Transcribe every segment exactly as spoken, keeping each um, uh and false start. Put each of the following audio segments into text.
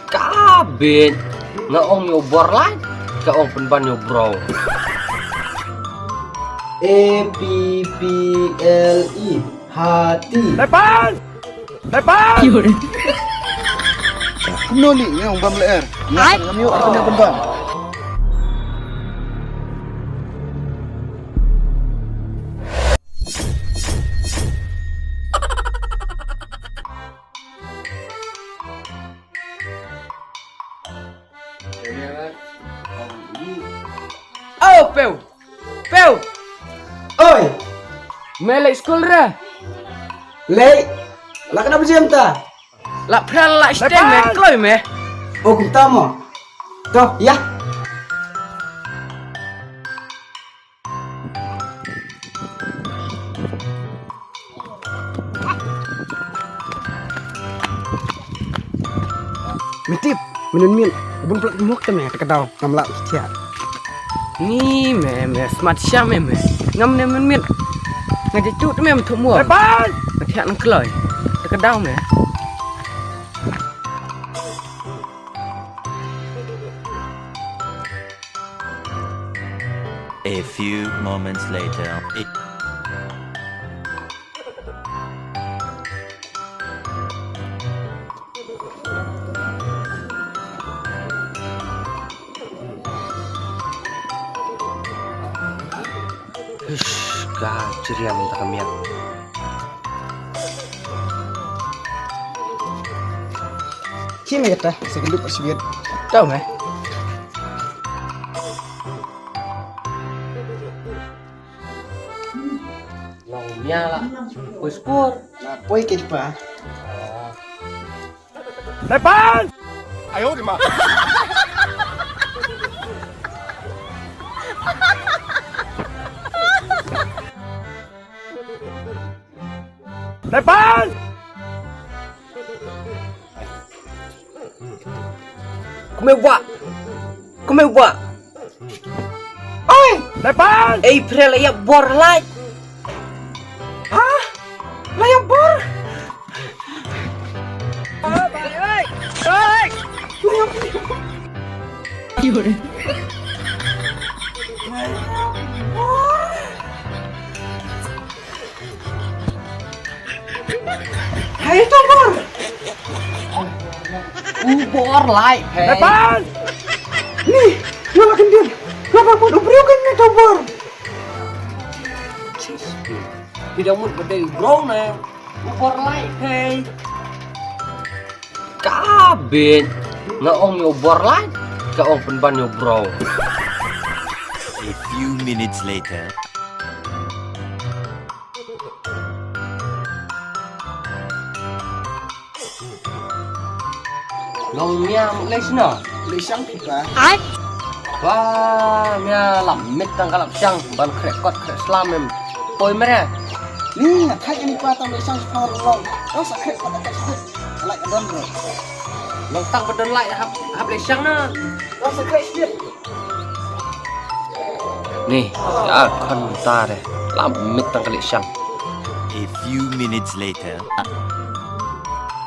Ka bit, nga ong ïa u Borlai, ka ong pynban ïa u bro. A P P L E, hati. Lepas! Lepas! Kumno ni, nga ong bam leher. Nga ngam ïoh, aku nya pynban. Oh, Peu! Peu! Oi! Me leit skul re? Leit! La ka dap jam ta? La phral la shteng me, kloi me. Oh, kumta mo. To, ïa. Me tip, mynnin miet, bun plot mok te me, te ka daw, ngam lah thiah. Ni me, me, smat sha me, me. Ngam ne mynnin miet. Nga je tut me, me thum mo. Nga thiah nang kloi. Te ka daw me. A few moments later. Ish, ka chiriam ta ka miang. Chim ya ta, sa ka dup sibit. Tau me. Long mia la. Poi skul. La poi ke pa. Depan! Ayo di ma. Depan! Kumai wa. Kumai wa. Oi! Depan! Ei, pre la ïa bor lai. Ha? La ïa bor? Hei, Tobor! U bor lai, hei. Depan! Ni, nga la kyndit. Nga ba mut u briew kan ne Tobor. Ki da mut ba dei u bro ne. U bor lai, hei. Ka bit. Nga ong ïa u bor lai. Ka ong pynban ïa u bro. A few minutes later. Long mia mut lei shano? Lei shang phi pa. Ai. Ba mia la mit tang ka lap shang ban khreh kot khreh slam em. Poi mre. Ni nga thait ni pa tang lei shang shipang long. Long sa khreh kot khreh slam. Lai ka don ro. Long tang ba don lai hap hap lei shang na. Long sa khreh slam. Ni, ïa khon ta re. Lam mit tang ka lei shang. A few minutes later.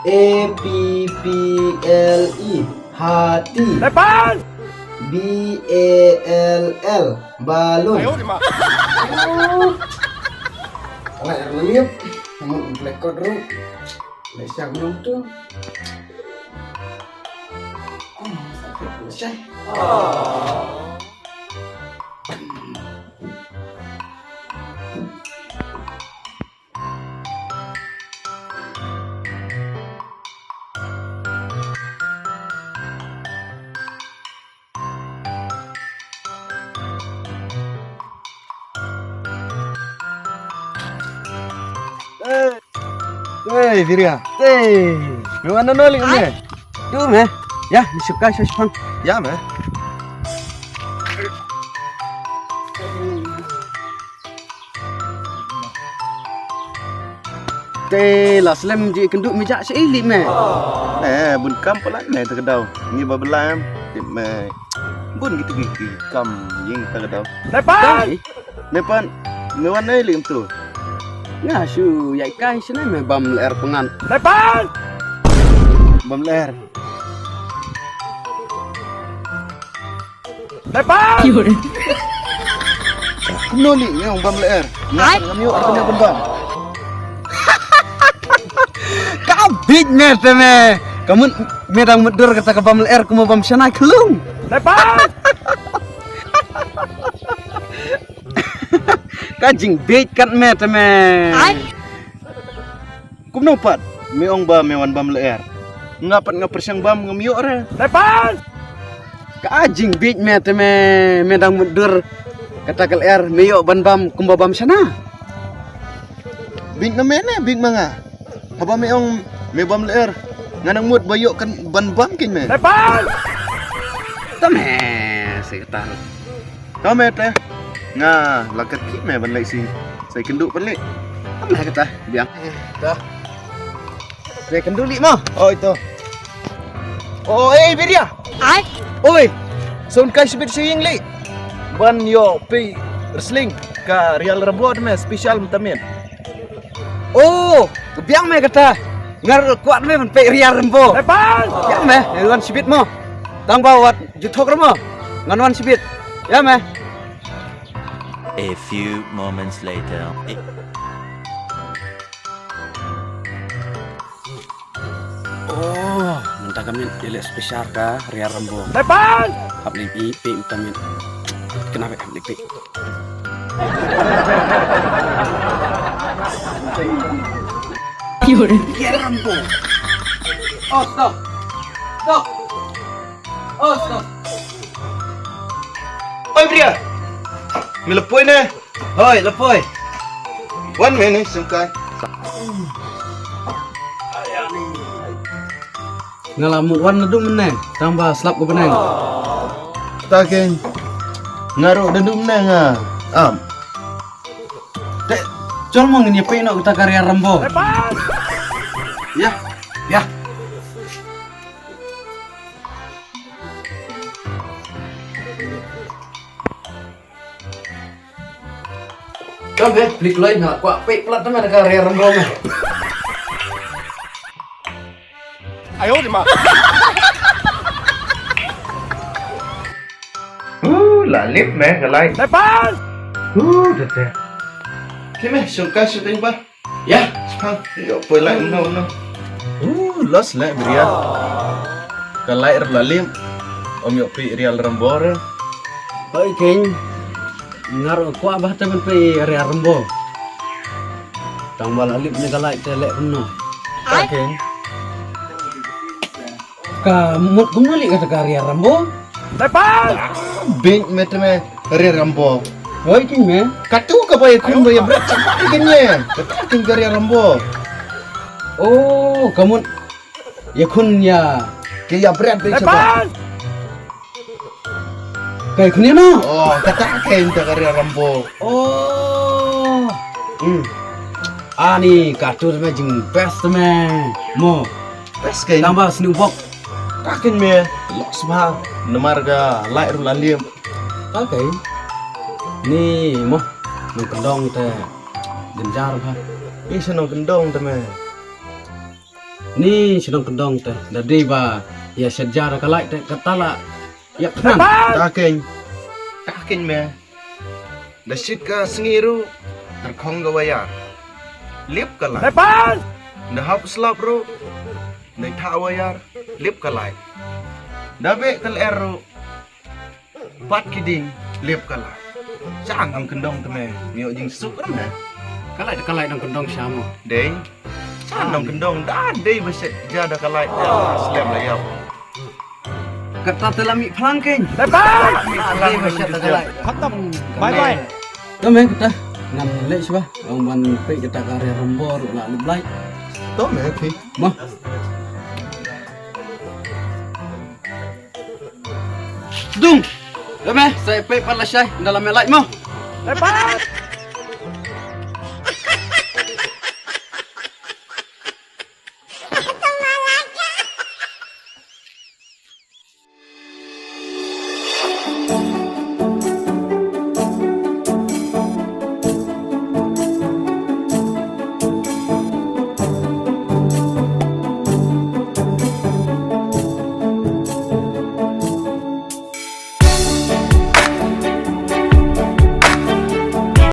A P P L E, hati. Depan! B A L L, balun. Ayo di ma. Lai ru lip. Namun black code ru. Lei shang nong tu. Hey, Viria. Hey, me wan no ling me. Tu me. Ya, ni suka sa shipang. Ya me. Te la slem ji kynduh mi jak sha ili me. Eh, bun kam pala me ta ka daw. Ngi ba bela em. Tip me. Bun gitu ki kam ying ta ka daw. Lepas. Nepan, me wan nei lim tu. Nga shu ïai kai shane me bam ler pengan. Lepas! Bam ler. Kumno lei me ong bam lyer? Nga pat ngam ïoh artylli ban bam. Ka bieit me te me. Ka mut me dang mutdur kata ka bam lyer kumba bam shana khlung. Ka jingbieit kat me te me. Kumno pat me ong ba me wan bam lyer? Nga pat nga pyrshang bam ngam ïoh re. Ka jingbieit me te me, me dang mutdur kata ka lyer me ïoh ban bam kumba bam shana. Bieit ma me ne bieit ma nga? Haba me ong me bam lyer nga nang mut ba ïoh kan ban bam kein me. Te me, sa kata. Te me te. Nga la kat ki me ban leit shi sa ïakynduh pat lei. Te me kata biang. Te. Sa ïakynduh lei mo. Oi to. Oi Biria. Oi. Son kai shibit shi ïing lei. Ban ïoh pei wrestling ka Real Rambo me special mynta miet. Oh, ka biang me kata. Nga ruh kwah me ban pei Real Rambo. Biang me, ngan wan shibit mo. Tang ba wat ju thok ruh mo. Ngan wan shibit. Ïa me. A few moments later. Oh, mynta ka miet ïaleh special ka Real Rambo. Hap leit pei mynta miet. Kena bad hap leit pei. Real Rambo. Oh, stop. Stop. Oh, stop. Oi Bria. Me la poi ne? Hoi, la poi. Wan me ne sngewkai. Nga la mut wan naduh mynne, tang ba slap ka bneng. Ta keiñ. Nga ruh naduh mynne nga. Am. Te, jol mo ngin ïa peit noh kata ka Real Rambo. Ïa, ïa. Kam he, plik loi nga kwah peit palat na ka Real Rambo me. Uh, la lip me ka light. Uh, tete. Ki me, shongkai shooting ba. Ïa, shipang. Ïoh poi light mano mano. Uh, los leh Bria. Ka light ruh la lip. Ym ïoh peit Real Rambo re. Hoi keiñ. Nga ruh kwah bah te ban peit Real Rambo. Tang ba la lip ne ka light te leh kumno. Hoi keiñ. Ka mut kumno lei kata ka Real Rambo? Beit me te me Real Rambo. Hoi keiñ me. Katu kaba ïakhun ba ïabret shabar keiñ me. Kata keiñ ka Real Rambo. Oh, ka mut ïakhun ïa. Ki ïabret beit shabar. Ka ïakhun ïa no? Oh, kata keiñ ka Real Rambo. Oh. Hmm. Ani katu te me jing best me. Mo. Best keiñ. Tang ba sniew bok. Ka keiñ me, los bha, namar ka light ruh la lip. Ka keiñ. Ni mo, nongkyndong te jynjar bha. Ni sha nongkyndong te me. Ni sha nongkyndong te, da dei ba ïa shet jar ka light te kata la ïa khnang. Ka keiñ. Ka keiñ me. Da shit ka sngi ruh, tyrkhong ka wire, lip ka light. Da hap slap ruh, da thah wire, lip ka light. Da beh ka lyer ruh, pat ki ding, lip ka light. Sha nongkyndong te me, ïoh jingsuk ruh me. Ka light, ka light nongkyndong sha mo. Dei. Sha nongkyndong da dei ba shet jar da ka light da slem la ïap. Kata te la mih phlang keiñ. Dei ba shet da ka light. Khatam. Bye bye. To me kata ngan leit shuwa. Ong ban peit kata ka Real Rambo ruh la lip light. To me ki. Mo. Dung. To me sa peit pat lashai. Ynda la mih light mo. Dei ba.